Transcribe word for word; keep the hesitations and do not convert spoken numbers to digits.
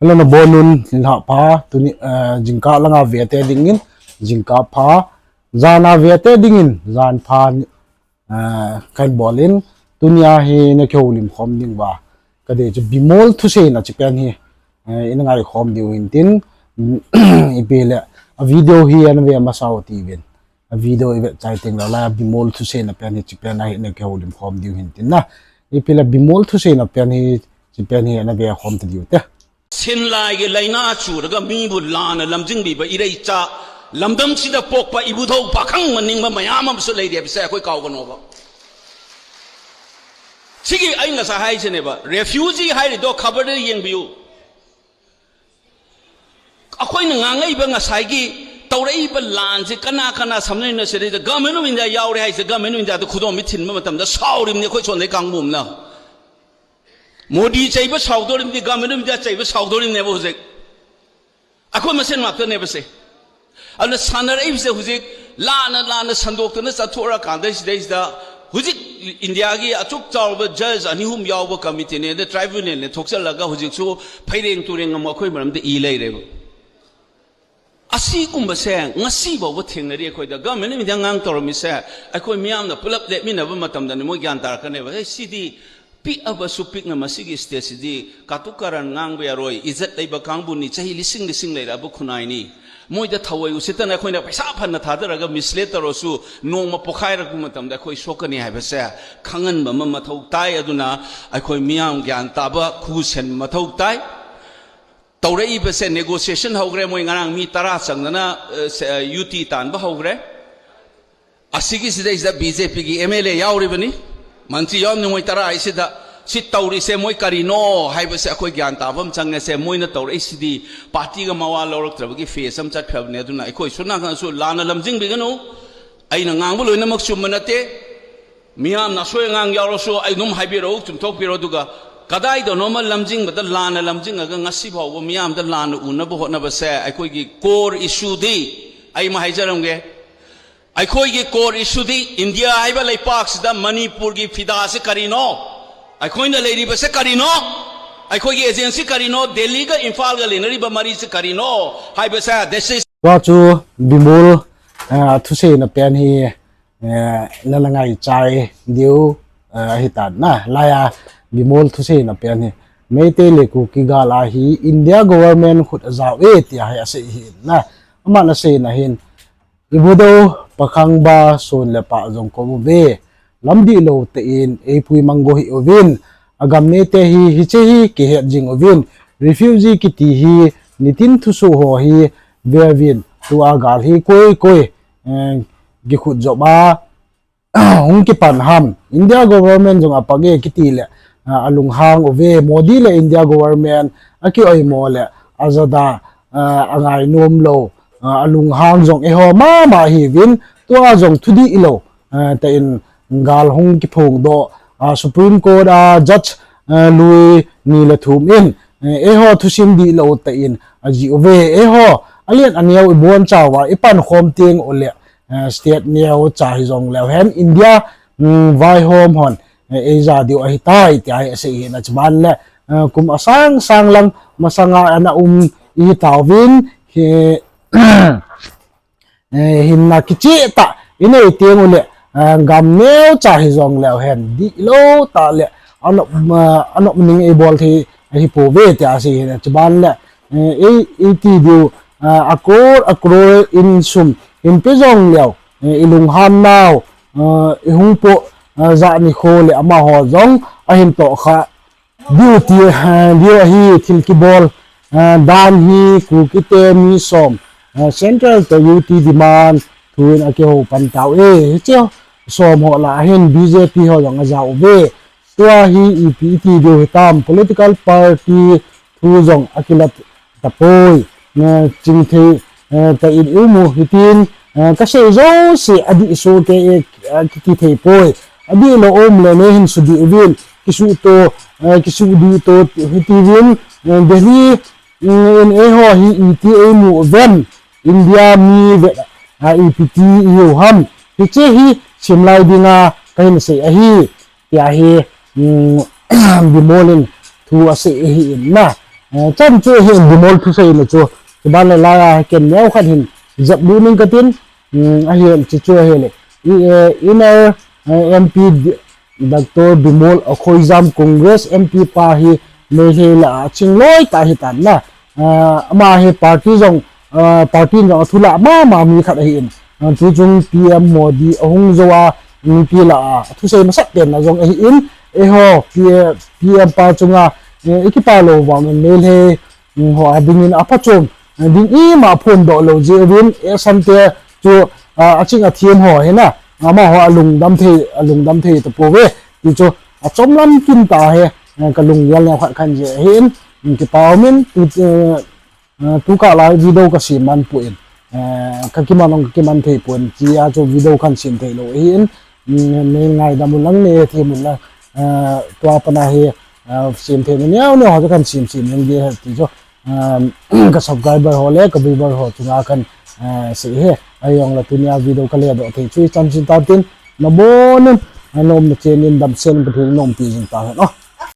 Hello, nabonun, nilhah pha, tuni, eh, jingkah langa vete dingin, jingkah pha, jana vete dingin, jan pha, eh, kahin bolin, tunia hi nakihoulim khom ding uva. Kadei chu Bimol thuseina chipen hi, eh, ina ngai khom diu hintin, ipi le, a video hi ana ve masa u tivin. A video ivet chai teng le, la Bimol thuseina pen hi chipen a hi nakihoulim khom diu hintin na. Ipi le Bimol thuseina pen hi chipen hi ana ve khom ta diu te. ꯁꯤꯟ ꯂꯥꯏꯒꯤ ꯂꯥꯏꯅꯥ ꯆꯨꯔꯒ ꯃꯤꯕꯨ ꯂꯥꯟꯅ ꯂꯝꯖꯤꯡꯕꯤꯕ ꯏꯔꯩꯆꯥ, ꯂꯝꯗꯝꯁꯤꯗ ꯄꯣꯛꯄ ꯏꯕꯨꯙꯧ ꯄꯥꯈꯪ ꯃꯅꯤꯡꯕ ꯃꯌꯥꯝ ꯑꯃꯁꯨ ꯂꯩꯔꯤ ꯍꯥꯏꯕꯁꯦ ꯑꯩꯈꯣꯏ ꯀꯥꯎꯒꯅꯣꯕ꯫ ꯁꯤꯒꯤ ꯑꯩ ꯉꯁꯥꯏ ꯍꯥꯏꯁꯤꯅꯦꯕ, refugee ꯍꯥꯏꯔꯤꯗꯣ ꯈꯕꯔꯗ ꯌꯦꯡꯕꯤꯌꯨ꯫ ꯑꯩꯈꯣꯏꯅ ꯉꯥꯡꯉꯛꯏꯕ ꯉꯁꯥꯏꯒꯤ ꯇꯧꯔꯛꯏꯕ ꯂꯥꯟꯁꯦ ꯀꯅꯥ ꯀꯅꯥ ꯁꯝꯅꯔꯤꯅꯣ? ꯁꯤꯗꯩꯗ Government of India ꯌꯥꯎꯔꯦ ꯍꯥꯏꯁꯦ, Government of Indiaꯗ ꯈꯨꯗꯣꯝꯕꯤ ꯊꯤꯟꯕ ꯃꯇꯝꯗ ꯁꯥꯎꯔꯤꯕꯅꯤ ꯑꯩꯈꯣꯏ ꯁꯣꯝꯗꯩ ꯀꯥꯡꯕꯨ ꯑꯃꯅ꯫ ꯃꯣꯗꯤ ꯆꯩꯕ ꯁꯥꯎꯗꯣꯔꯤꯕꯅꯤ, Government of India ꯆꯩꯕ ꯁꯥꯎꯗꯣꯔꯤꯕꯅꯦꯕ ꯍꯧꯖꯤꯛ꯫ ꯑꯩꯈꯣꯏ ꯃꯁꯦꯟ ꯉꯥꯛꯇꯅꯦꯕ ꯁꯦ꯫ ꯑꯗꯨꯅ ꯁꯥꯟꯅꯔꯛꯏꯕꯁꯦ ꯍꯧꯖꯤꯛ ꯂꯥꯟꯅ ꯂꯥꯟꯅ ꯁꯟꯗꯣꯛꯇꯅ ꯆꯠꯊꯣꯛꯑꯀꯥꯟꯗ ꯁꯤꯗꯩꯁꯤꯗ ꯍꯧꯖꯤꯛ ꯏꯟꯗꯤꯌꯥꯒꯤ ꯑꯁꯨꯛ ꯆꯥꯎꯔꯕ judge ꯑꯅꯤ ꯑꯍꯨꯝ ꯌꯥꯎꯕ committeeꯅꯦ, tribunalꯅꯦ ꯊꯣꯛꯆꯜꯂꯒ ꯍꯧꯖꯤꯛꯁꯨ ꯐꯩꯔꯦꯡ ꯇꯨꯔꯦꯡ ꯑꯃ ꯑꯩꯈꯣꯏ ꯃꯔꯝꯗ ꯏ ꯂꯩꯔꯦꯕ꯫ ꯑꯁꯤꯒꯨꯝꯕꯁꯦ ꯉꯁꯤ ꯐꯥꯎꯕ ꯊꯦꯡꯅꯔꯤ ꯑꯩꯈꯣꯏꯗ꯫ Government of India ꯉꯥꯡ ꯇꯧꯔꯝꯃꯤꯁꯦ ꯑꯩꯈꯣꯏ ꯃꯤꯌꯥꯝꯅ ꯄꯨꯂꯞ ꯂꯦꯞꯃꯤꯟꯅꯕ ꯃꯇꯝꯗꯅꯤ ꯃꯣꯏ ꯒ꯭ꯌꯥꯟ ꯇꯥꯔꯛꯀꯅꯦꯕ꯫ ꯑꯦ, ꯁꯤꯗꯤ ꯄꯤꯛꯑꯕꯁꯨ ꯄꯤꯛꯅ ꯃꯁꯤꯒꯤ stateꯁꯤꯗꯤ ꯀꯥꯇꯨ ꯀꯥꯔꯟ ꯉꯥꯡꯕ ꯌꯥꯔꯣꯏ, ꯏꯖꯠ ꯂꯩꯕ ꯀꯥꯡꯕꯨꯅꯤ, ꯆꯍꯤ ꯂꯤꯁꯤꯡ ꯂꯤꯁꯤꯡ ꯂꯩꯔꯛꯑꯕ ꯈꯨꯟꯅꯥꯏꯅꯤ꯫ ꯃꯣꯏꯗ ꯊꯑꯣꯏ ꯎꯁꯤꯠꯇꯅ ꯑꯩꯈꯣꯏꯅ ꯄꯩꯁꯥ ꯐꯅ ꯊꯥꯗꯔꯒ mislead ꯇꯧꯔꯁꯨ ꯅꯣꯡꯃ ꯄꯣꯈꯥꯏꯔꯛꯄ ꯃꯇꯝꯗ ꯑꯩꯈꯣꯏ ꯁꯣꯛꯀꯅꯤ ꯍꯥꯏꯕꯁꯦ ꯈꯪꯍꯟꯕ ꯑꯃ ꯃꯊꯧ ꯇꯥꯏ꯫ ꯑꯗꯨꯅ ꯑꯩꯈꯣꯏ ꯃꯤꯌꯥꯝ ꯒ꯭ꯌꯥꯟ ꯇꯥꯕ ꯈꯨ ꯁꯦꯟꯕ ꯃꯊꯧ ꯇꯥꯏ꯫ ꯇꯧꯔꯛꯏꯕꯁꯦ negotiation ꯍꯧꯈ꯭ꯔꯦ, ꯃꯣꯏ ꯉꯔꯥꯡ ꯃꯤ ꯇꯔꯥ ꯆꯪꯗꯅ, ꯑ, ꯁꯦ-, ꯑ, ꯌꯨꯇꯤ ꯇꯥꯟꯕ ꯍꯧꯈ꯭ꯔꯦ꯫ ꯑꯁꯤꯒꯤꯁꯤꯗꯩꯁꯤꯗ BJPꯒꯤ MLA ꯌꯥꯎꯔꯤꯕꯅꯤ, ꯃꯟꯇ꯭ꯔꯤ ꯌꯥꯎꯔꯤꯕꯅꯤ, ꯃꯣꯏ ꯇꯔꯥ ꯍꯥꯏꯁꯤꯗ꯫ ꯁꯤ ꯇꯧꯔꯤꯁꯦ ꯃꯣꯏ ꯀꯔꯤꯅꯣ ꯍꯥꯏꯕꯁꯦ ꯑꯩꯈꯣꯏ ꯒ꯭ꯌꯥꯟ ꯇꯥꯕ ꯑꯃ ꯆꯪꯉꯦꯁꯦ꯫ ꯃꯣꯏꯅ ꯇꯧꯔꯛꯏꯁꯤꯗꯤ partyꯒ ꯃꯋꯥ ꯂꯧꯔꯛꯇ꯭ꯔꯕꯒꯤ phase ꯑꯃ ꯆꯠꯈ꯭ꯔꯕꯅꯦ꯫ ꯑꯗꯨꯅ ꯑꯩꯈꯣꯏ ꯁꯣꯝ ꯅꯥꯀꯟꯗꯁꯨ ꯂꯥꯟꯅ ꯂꯝꯖꯤꯡꯕꯤꯒꯅꯨ꯫ ꯑꯩꯅ ꯉꯥꯡꯕ ꯂꯣꯏꯅꯃꯛ ꯆꯨꯝꯕ ꯅꯠꯇꯦ꯫ ꯃꯤꯌꯥꯝꯅ ꯑꯁꯣꯏ ꯑꯉꯥꯡ ꯌꯥꯎꯔꯁꯨ ꯑꯩ ꯑꯗꯨꯝ ꯍꯥꯏꯕꯤꯔꯛꯎ, ꯆꯨꯝꯊꯣꯛꯄꯤꯔꯣ꯫ ꯑꯗꯨꯒ ꯀꯗꯥꯏꯗꯅꯣꯃ ꯂꯝꯖꯤꯡꯕꯗ ꯂꯥꯟꯅ ꯂꯝꯖꯤꯡꯉꯒ ꯉꯁꯤ ꯐꯥꯎꯕ ꯃꯤꯌꯥꯝꯗ ꯂꯥꯟꯅ ꯎꯅꯕ ꯍꯣꯠꯅꯕꯁꯦ ꯑꯩꯈꯣꯏꯒꯤ core issueꯗꯤ, ꯑꯩ ꯑꯃ ꯍꯥꯏꯖꯔꯝꯒꯦ, ꯑꯩꯈꯣꯏꯒꯤ core issueꯗꯤ ꯏꯟꯗꯤꯌꯥ ꯍꯥꯏꯕ ꯂꯩꯄꯥꯛꯁꯤꯗ ꯃꯅꯤꯄꯨꯔꯒꯤ ꯐꯤꯗꯥꯁꯤ ꯀꯔꯤꯅꯣ? ꯑꯩꯈꯣꯏꯅ ꯂꯩꯔꯤꯕꯁꯦ ꯀꯔꯤꯅꯣ? ꯑꯩꯈꯣꯏꯒꯤ agency ꯀꯔꯤꯅꯣ? ꯗꯦꯜꯂꯤꯒ ꯏꯝꯐꯥꯜꯒ ꯂꯩꯅꯔꯤꯕ ꯃꯔꯤꯁꯤ ꯀꯔꯤꯅꯣ ꯍꯥꯏꯕꯁꯦ, this is ꯋꯥ ꯆꯨ ꯕꯤꯃꯣꯜ, ꯑ, ꯊꯨꯁꯦꯅ ꯄꯦꯟ ꯍꯤ, ꯑ, ꯅꯅꯉꯥꯏ ꯆꯥꯏ ꯗꯤꯎ, ꯑ, ꯑꯍꯤꯇꯥꯟ ꯅ, ꯂꯥꯌꯥ ꯕꯤꯃꯣꯜ ꯊꯨꯁꯦꯅ ꯄꯦꯟ ꯍꯤ꯫ ꯃꯩꯇꯩ ꯂꯩꯀꯨ ꯀꯤꯒꯥꯂꯥ ꯍꯤ India government ꯈꯨꯠ ꯑꯖꯥꯎ ꯑꯦ ꯇꯤ ꯍꯥꯏ ꯑꯁꯦ ꯍꯤ ꯅ, ꯑꯃꯅ ꯁꯦꯅ ꯍꯤꯟ, ꯏꯕꯨꯙꯧ ꯄꯥꯈꯪꯕ ꯁꯣꯟ ꯂꯦ ꯄꯥ ꯖꯣꯡ ꯀꯣ ꯎꯕꯦ, ꯂꯝꯗꯤ ꯂꯧ ꯇꯦ ꯏꯟ, ꯑꯦ ꯄꯨꯏ ꯃꯪꯒꯣ ꯍꯤ ꯎꯕꯤꯟ, ꯑꯒꯝ ꯅꯦ ꯇꯦ ꯍꯤ ꯍꯤꯆꯦ ꯍꯤ ꯀꯦ ꯍꯦꯠ ꯖꯤꯡ ꯎꯕꯤꯟ, refugee ꯀꯤꯇꯤ ꯍꯤ, ꯅꯤꯇꯤꯟ ꯊꯨꯁꯨ ꯍꯣ ꯍꯤ, ꯕꯦ ꯎꯕꯤꯟ, ꯇꯨ ꯑꯒꯥꯜ ꯍꯤ ꯀꯣꯏ ꯀꯣꯏ, ꯑꯦ, ꯒꯤ ꯈꯨꯠ ꯖꯣꯕ ꯑꯥ, ꯍꯨꯡ ꯀꯤꯄꯥꯟ ꯍꯥꯝ, India government ꯖꯣꯡ ꯑꯄꯥꯒꯦ ꯀꯤꯇꯤ ꯂꯦ, ꯑ, ꯑꯂꯨꯡ ꯍꯥꯡ ꯎꯕꯦ, ꯃꯣꯗꯤ ꯂꯦ India government, ꯑꯀꯤ ꯑꯣꯏ ꯃꯣ ꯂꯦ, ꯑꯖꯥꯗ, ꯑ, ꯑꯉꯥꯏ ꯅꯣꯝ ꯂꯣ, ꯑ, ꯑꯂꯨꯡ ꯍꯥꯡ ꯖꯣꯡ ꯑꯦꯍꯣ ꯃꯥ ꯃꯥ ꯍꯤ ꯕꯤꯟ, ꯇꯨ ꯑ ꯖꯣꯡ ꯊꯨꯗꯤ ꯏꯂꯣ, ꯑ, ꯇ ꯏꯟ ꯒꯥꯜ ꯍꯨꯡ ꯀꯤꯐꯣꯡ ꯗꯣ, ꯑ, Supreme Court, ꯑ, judge, ꯑ, ꯂꯨꯏ ꯅꯤ ꯂꯦ ꯊꯨꯝ ꯏꯟ, ꯑ, ꯑꯦꯍꯣ ꯊꯨꯁꯤꯟ ꯗꯤ ꯂꯣ ꯇ ꯏꯟ, ꯑ, ꯖꯤ ꯎꯕꯦ, ꯑꯦꯍꯣ, ꯑꯂꯦꯟ ꯑꯅꯤꯌꯥꯎ ꯏꯕꯣꯟ ꯆꯥꯎꯕ, ꯏꯄꯥꯟ ꯈꯣꯝ ꯇꯦꯡ ꯎꯂꯦ, ꯑ, state ꯅꯤꯌꯥꯎ ꯆꯥ ꯍꯤ ꯖꯣꯡ ꯂꯦ, ꯍꯦꯟ India, ꯎꯝ, ꯚꯥꯏ ꯍꯣꯝ ꯍꯣꯟ, ꯑ, ꯑꯦ ꯖꯥ ꯗꯤꯎ ꯑꯍꯤ ꯇꯥꯏ, ꯇꯤ ꯑꯍꯤ ꯑꯁꯦ ꯍꯤ ꯅ ꯆꯤꯕꯥꯟ ꯂꯦ, ꯑ, ꯀꯨꯝ ꯑꯁꯥꯡ ꯁꯥꯡ ꯂꯪ, ꯃꯁꯥꯡ ꯑ, ꯑꯅ ꯎꯝ, ꯏ ꯇꯥꯎ ꯕꯤꯟ, ꯍꯤ, Eh, hinna kicheh tah, inei teng uleh, eh, gam neo cha hijong leu hen, dihlou tah leh, anop, eh, anop ning eibol thei, eh, hipouve tia asei hin, chuban leh, eh, ei, eiti diu, eh, a crore, a crore in sum, hinpe jong leu, eh, ilunghan nau, eh, ihung po, eh, jat ni kho leh amaho jong, ahin tohkha, Duty, eh, duty ahi thil kibol, eh, dan hi Kukite mi som, eh, Central toh U T demand thu in akihou pan tau e. Hiche som ho lah a hin B J P ho jong ajao uve. Tua hi ipi iti diu hitam political party thu jong akilat tapoi, eh, chingthei, eh, ta in imu hitin, eh, kasei jouse adih soh kei e, eh, kiti thei poi. Adihlou um le neihin sudih uvin, kisuhto, eh, kisuhdihto hiti uvin, eh, Delhi, mm, in eiho hi iti eimu uvem, India mi ve, ah, ipi ti ihiu ham. Hiche hi simlai dinga kahin sei ahi. Tia hi, um, Bimol in thu asei ahi in na. Eh, chan chu hi Bimol thusei le chu. Chuban le la ken neo khat hin jep lu ning katin. Um, ahi chu chu hi le. I, eh, Inner, eh, M P Doctor Bimol Akoijam Congress M P pa hi Meitei la a ching loi ta hi tan na. Ah, ama hi party jong, ah, party jong a thu la mama mi khat ahi in. Ah, tu chung P M Modi ahung jou a, mipi la a, a thusei masat pen na jong ahi in. Eiho, P-, P M pa chunga, eh, i kipa lou vang in Meitei, mm, ho a ding in a phachom, eh, ding ima phondoh lou jeh uvin, eh, Sante chu, ah, a ching a thiem ho hi na, amaho a lungdam thei, a lungdam thei tapouve. Ti chu, a chomlam kin ta hi, eh, ka lunggel neo khat khan jeh ahi in, mm, kipa um in, tu, eh, Eh, tu kah lai video ka sem man poi in. Eh, ka kiman ong ka kiman thei poi in. Tia chu video kan sem thei lou ahi in. Mm, nei ngaidam un lang, nei hethem un lang. Eh, tua pat a hi, eh, sem thei na neo neo ho chu kan sem sem jeng ding ahi ti chu. Eh, ka subscriber ho le ka viewer ho chunga kan, eh, sei ahi. Ahi jong le tunia video ka ledoh thei chu ichan chin tan tin. Nabon un, eh, nom na chen in damsel in Pathen in nompi jing ta hen. Oh.